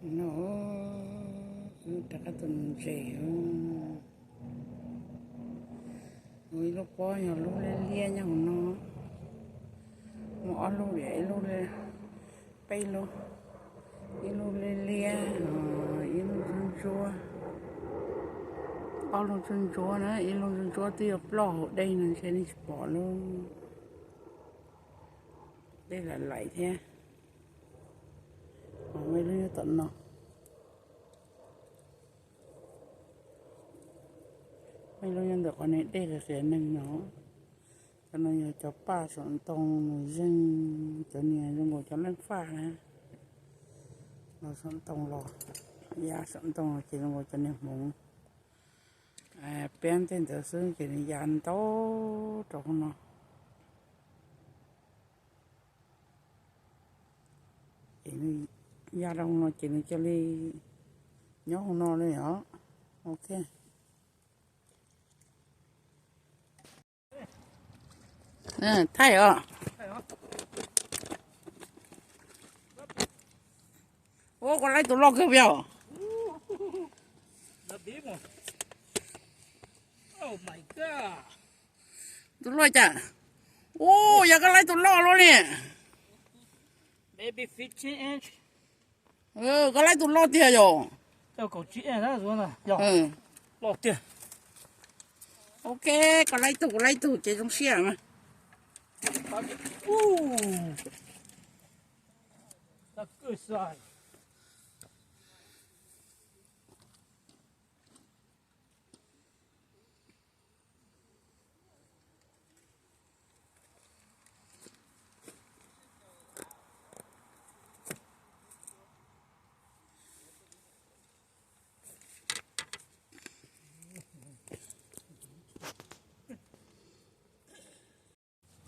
No, rov qab tus ntses, ua ib lub pob yog lub liab liab nyob hauv no, muaj ob lub, ib lub, peb lub, ib lub liab liab, ib lub ntsuab ntsuab, ob lub ntsuab ntsuab na, ib lub ntsuab ntsuab twb yuav ploj hauv dej no ntshe nej tsis pom lub dej laim laim thiab. Muaj ib lub nyob tom no, muaj ib lub nyob ntawm qhov niag dej qias qias neeg no. Cov no yog cov paj saum ntoo mus zeeg, cov niag zoo nkaus cov leej faj na, los saum ntoo los, ya saum ntoo los ces zoo nkaus cov niag hmoov, piab tej ntawd xwb ces nws ya ntau rau hauv no. Ces nws ya rau hauv no ces nws cia li nyob hauv no li os. Ok. Thaij os. Ua koj laib tus loj kawg yog. Tus loj cas? Ua yog koj laib tus loj luaj li. Koj laib tus loj tiag yog. Ok, koj laib tus kuv laib tus ces zoo siab mas.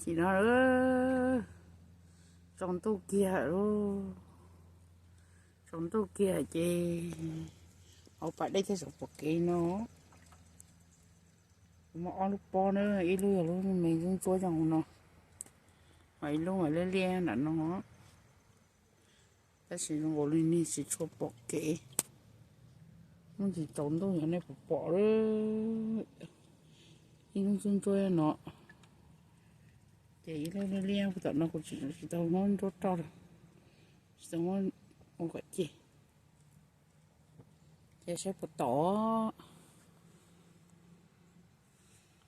Tsis no, tsaus ntuj kiag lauj, tsaus ntuj kiag ces hauv pas dej thiaj tseem pom kev no. Kuv muaj ob lub pob na, ib lub yog lub me ntsuab ntsuab zoo no, ho ib lub mas liab liab nram no. Tab sis zoo nkaus li niag tsis tshua pom kev. Hnub tsis tsaus ntuj yog nej puas pom, ib lub ntsuab ntsuab no, ces ib lub liab liab tom no kuv tsis tau muab ntsuab roj, tsis tau muab ua kom ceg. Ces saib puas tom.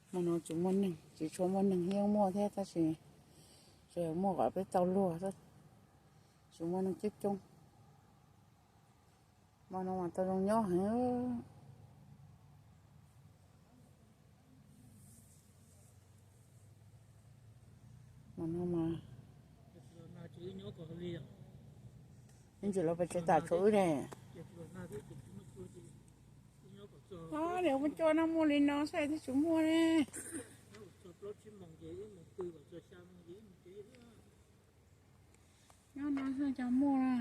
Hmo no tsis muaj neeg, tsis tshua muaj neeg, yeej muaj thiab tab sis tsuas yog muaj kom peb tau luag xwb, tsis muaj neeg coob coob. Hmo no mas tau zoo nyob heev. Hmo no mas ib ntsis los pes tsev tas tshuav wb ne. Niam ua cua no muaj li no xwb thiaj tsis muaj ne. Nyob no xwb cas muaj na.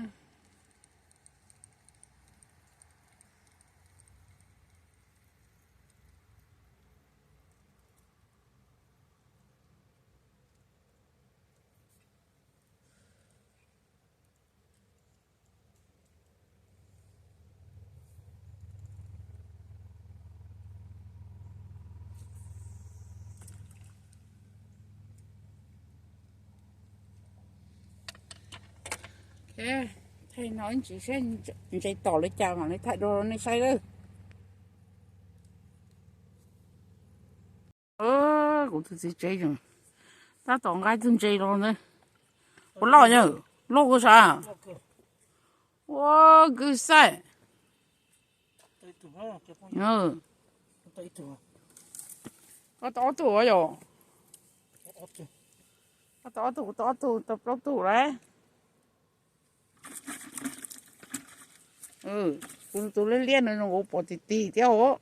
Thaij no ib ntsis saib ntses tom li cas mam li thaij dua rau nej saib lawm. Kuv tus txiv tsev tab tom nqa ib tug ntses los ntag. Puas loj yawg? Loj kawg sav. Ua kawg xaij. Koj tau ob tug yom? Koj tau ob tug, kuv tau ob tug, tau plaub tug lawm. Kuv tus liab liab no zoo nkaus pom tig tig thiab os.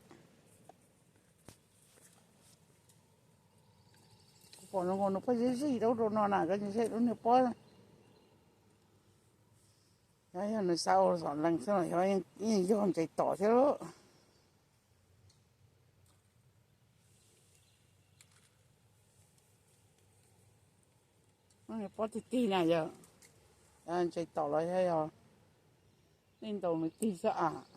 Kuv pom zoo nkaus nws pheej zij zij rau rau no na, koj ntsia lub niag pob. Yog nws xav ua xom lees xwb los yog yeej yog ntses tom thiab. Lub niag pob tig tig na yog ntses tom los yog, yog Nej ntaus nws tig xwb as.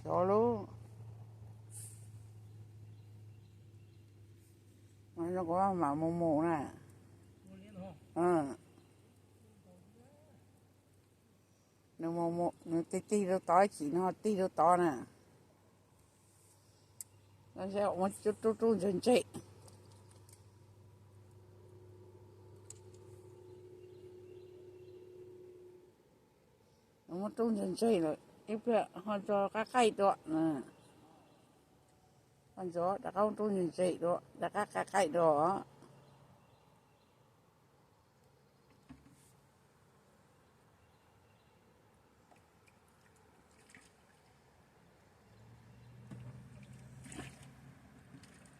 Cov lub no kuv mam mus mus na. Nws tig tig rau tod, ib chim nws ho tig rau tod na. Muab rub rub ntse ntse. Muab rub ntse ntse lawm ib pliag ho tso qaib qaij dua. Ho ntxuav rov qab muab rub ntse ntse dua, rov qab qaij qaij dua.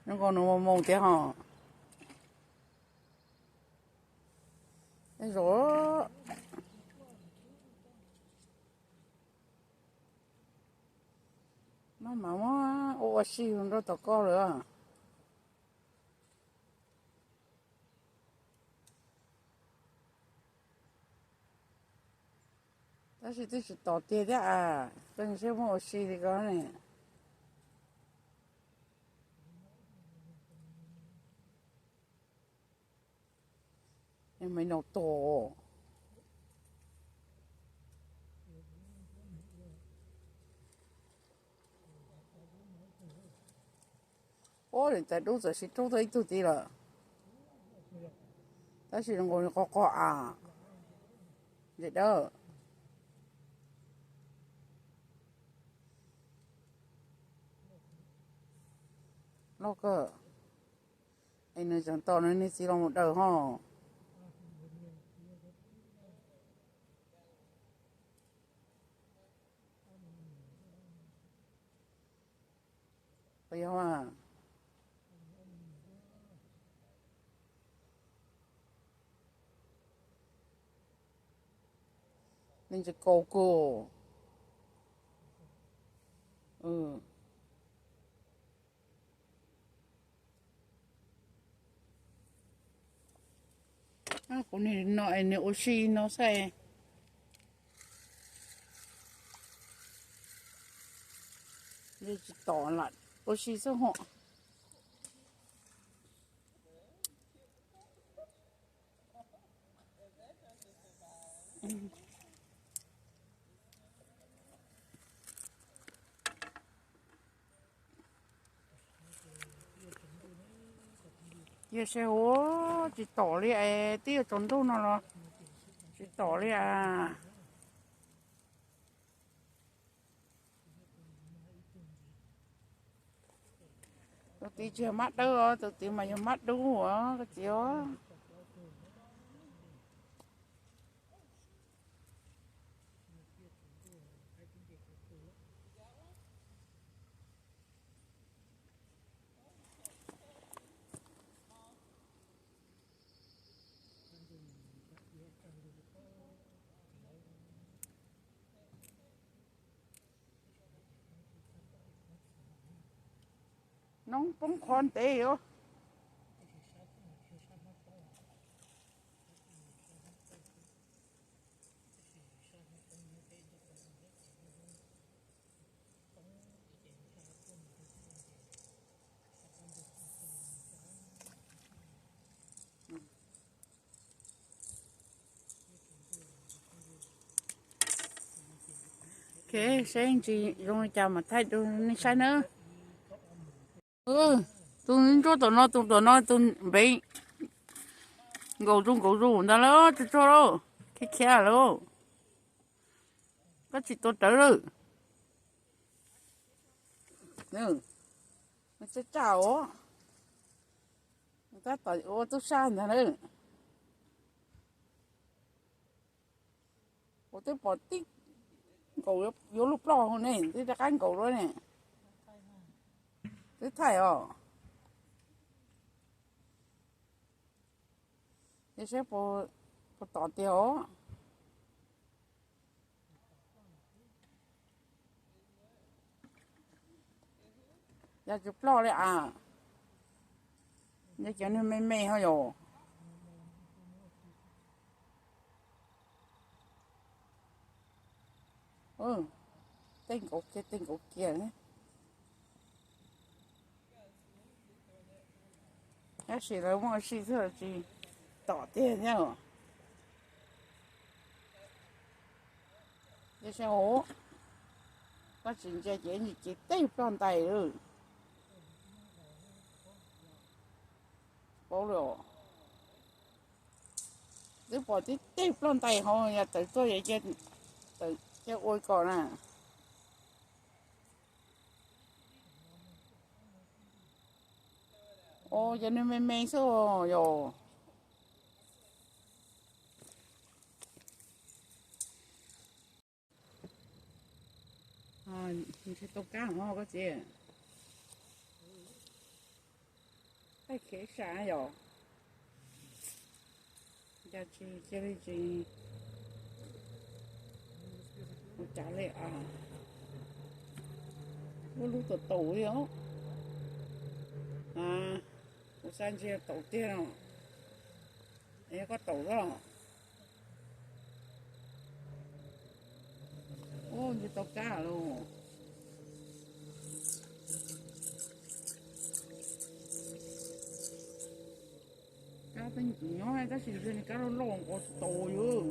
Zoo nkaus nws mus mus thiab ho. Zoo. Maj mam muab ua ua si rau tom koj lawm. Tab sis twb tsis tom tiag thiab as, koj saib muab ua si li ko ne. Me nau tos. Ua li cas dub txawm sib rub tau ib tug tid lawm. Tab sis zoo nkaus li qos qos as. Ntses dawb. Loj kawg. Es nws tseem tos nws niag txiv los mus daws ho. Puas yog mas? Nws tsis kaus kawg. Kuv nim no es nws ua si no xwb. Tsis tom lam ua si xwb ho. Yog seb ua tsis tom li es twb yuav tsaus ntuj no los tsis tom li as. Tus tid tsis yog mab dawb os, tus tid mas yog mab dub os koj txiv os. Noob poob qhov ntev os. Ok, seb ntsis zoo li cas mam thaij rau nej saib nawb. Tus ntsuab tom no, tus tom no, tus npev nkaus zus nkaus zus ntag lauj, tsuag tsuag lauj, khiav khiav lauj. Koj tsis tua rawv lawm. Tsaj tsaj os. Tab tom ua tub sab ntag lauj. Kuv twb pom tib nkaus yuav luag ploj ne, twb rov qab nkaus dua ne. Twb thaij os. Yog seb puas tom tiag os. Yog tsis ploj li as. Yog cov niag me me ho yom. Tej nkaus kiag tej nkaus kiag. Tab sis lawv muaj sij hawm tsis tom tiag thiab. Ua, koj tsis ntsia ces nws cev tej ploj ntais lawm. Paub lawm. Twb pom tib tej ploj ntais hauv yog tawm tuaj, tawm coj ua kom na. Os, yog nws me me xwb yog. Ntshe tau kab hov koj txiv. Tej khev sam yom. Cas tsis cia li tsis ua cas li a. Muaj lub taum taum li os. Kuv xav ntshe taum tiag no. Es koj taum los. Ub, ntshe tau kab lawm. Kab tej nyob tab sis ntshe nws kab loj loj nkaus tsis taus yus.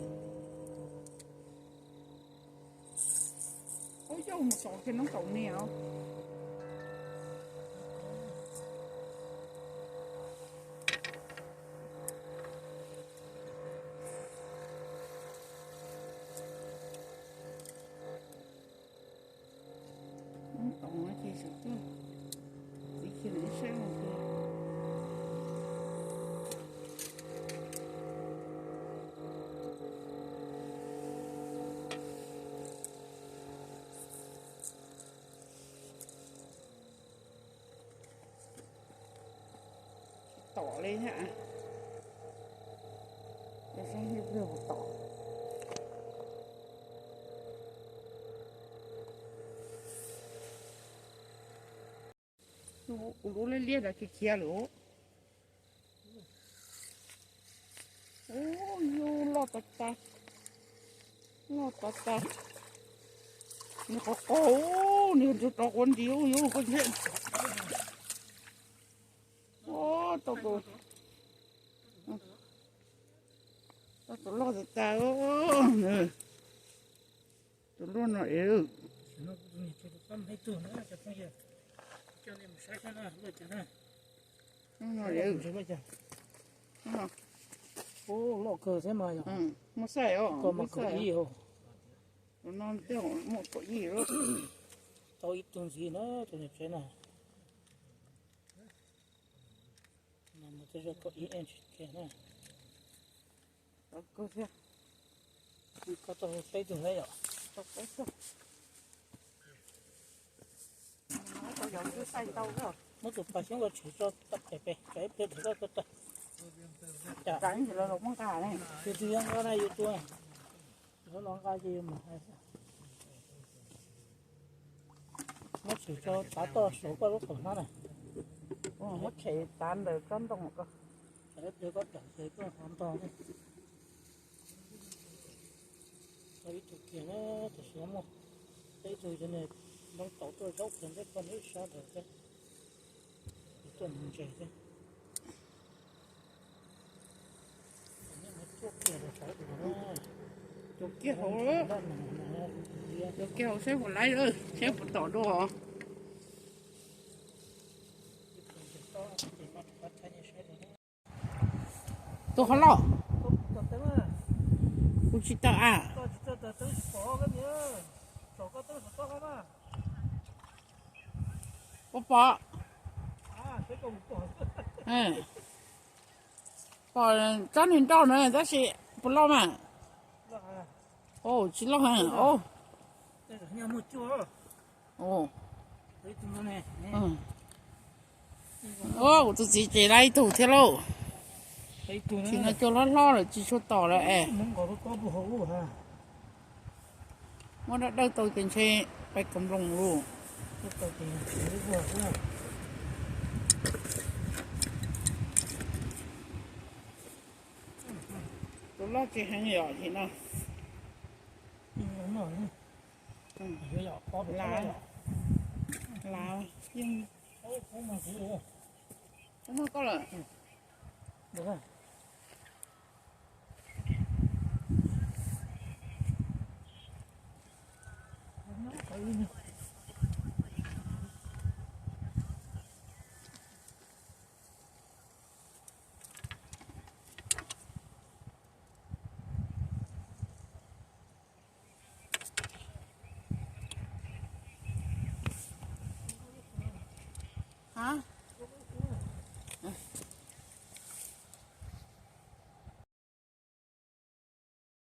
Ub, yauj mus txog kiag noob taum niag os. Noob taum no ces sawv tuaj txiv kiag lawm ib sab no tiag. Tom li thiab. Tom. Kuv lub liab liab ntawd khiav khiav lawm. Ub, yus loj tas tas, loj tas tas. Nws qos qos, nws nrug rov quav nti yus koj ntshe. Ub, tau tus, tau tus loj tas tas. Tus loj no es, loj kawg thiab mas yog. Muaj xaij os, muaj xaij. Tus no tej muaj kaum ib lawm. Tau ib tug ntxiv na, tus niam tsev na. Tus no mas tej zaum kaum ib tsis kiag na. Tau kawg thiab. Koj tau peb tug thiab yom? Tau peb tug. Muab tus pas xyoob los tshwm tso tom pem pem, tsam ib pliag dhau koj tuaj. Cas ib ntsis lawv los muab nqa ne. Tus twg yuav nqa na yus tua. Lawv los nqa ces yus mam hais. Muab tshwm tso tav toj saum koj lub qhov hnab na. Muab tshem tav ntawm tsob ntoo ko. Tsam ib pliag koj dam ces koj hov ntog thiab. Tau ib tug kiag na, tam sim no muaj peb tug cov niag nplooj taum tuaj zaub kiag ntawm koj neb sab ntawd thiab. Kuv tuaj mus ntses thiab. Cuag kiag hauv, cuag kiag hauv saib puas laib lawm, saib puas tom dua. Tus qhov loj, kuv tsis tau a. Pom pom. Pom tsob niag nroj na tab sis puas loj mas. Tsis loj heev. Kuv tus txiv ces laib ib tug thiab lauj. Tsis no cua hlob hlob lawm tsis tshua tom lawm es. Muab dawb dawb tau ces ntshe pais kom nploos lawm. Tus loj tsis heev yom, tim no. Lav, lav, yeej, kuv muag koj lawm. Hab,